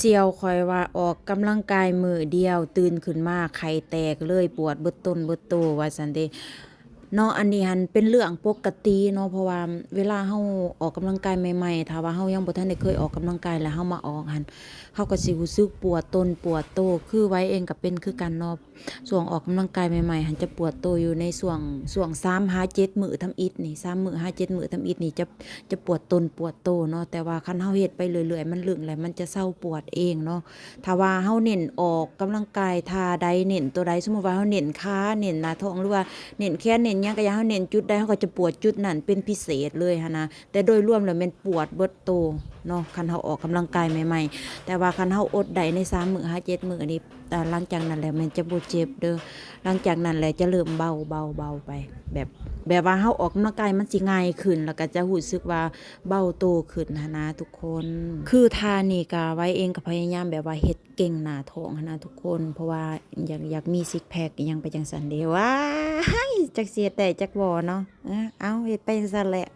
ສ່ຽວຂ້ອຍວ່າອອກກຳລັງກາຍມື້ດຽວ ຕື່ນຂຶ້ນມາໄຂ່ແຕກເລີຍ ປວດເບິດຕົນເບິດໂຕວ່າຊັ້ນເດເນາະ. ອັນນີ້ຫັ້ນເປັນເລື່ອງປົກກະຕິເນາະ ເພາະວ່າເວລາເຮົາອອກກຳລັງກາຍໃໝ່ໆ ຖ້າວ່າເຮົາຍັງບໍ່ທັນໄດ້ເຄີຍອອກກຳລັງກາຍ ແລ້ວເຮົາມາອອກຫັ້ນ ເຮົາກໍຊິຮູ້ສຶກປວດຕົນປວດໂຕ. ຄືໄວເອງກໍເປັນຄືກັນເນາະ ຊ່ວງອອກກຳລັງກາຍໃໝ່ໆຫັ້ນຈະປວດໂຕຢູ່ໃນຊ່ວງ ຊ່ວງສາມຫາເຈັດມື້ທຳອິດນີ້ ສາມມື້ຫາເຈັດມື້ທຳອິດນີ້ຈະ ຈະປວດຕົນປວດໂຕເນາະ. ແຕ່ວ່າຄັນເຮົາເຮັດໄປເລື້ອຍໆ ມັນລຶ້ງແລ້ວ ມັນຈະເຊົາປວດເອງເນາະ. ຖ້າວ່າເຮົາເນັ້ນອອກກຳລັງກາຍທ່າໃດ ເນັ້ນຕົວໃດ ສົມມຸດວ່າເຮົາເນັ້ນຂາ ເນັ້ນໜ້າທ້ອງ ຫຼືວ່າເນັ້ນແຂນ ເນັ້ນຫຍັງກໍຢ່າ ເຮົາເນັ້ນຈຸດໃດ ເຮົາກໍຈະປວດຈຸດນັ້ນເປັນພິເສດເລີຍຫັ້ນນະ. ແຕ່ໂດຍລວມແລ້ວແມ່ນປວດເບິດໂຕເນາະ ຄັນເຮົາອອກກຳລັງກາຍໃໝ່ໆ. ແຕ່ວ່າຄັນເຮົາອົດໄດ້ໃນສາມມື້ຫາເຈັດມື້ນີ້ ອາ ຫຼັງຈາກນັ້ນແລ້ວແມ່ນຈະບໍ່ເຈັບເດີ້. ຫຼັງຈາກນັ້ນແລ້ວຈະເລີ່ມເບົາ ເບົາ ເບົາໄປ ແບບ ແບບວ່າເຮົາອອກກຳລັງກາຍມັນຊິງ່າຍຂຶ້ນ ແລ້ວກໍຈະຮູ້ສຶກວ່າເບົາໂຕຂຶ້ນຫັ້ນນະທຸກຄົນ. ຄືທ່ານີ້ກໍໄວເອງກໍພະຍາຍາມແບບວ່າເຮັດເກັ່ງໜ້າທ້ອງຫັ້ນນະທຸກຄົນ ເພາະວ່າຢາກ ຢາກມີຊິກແພັກອີ່ຫຍັງໄປຈັ່ງຊັ້ນເດ້. ວ້າຍ ຈັກຊິເຮັດໄດ້ຈັກບໍ່ເນາະ. ເອີ ເອົາ ເຮັດໄປຈັ່ງຊັ້ນແຫຼະ.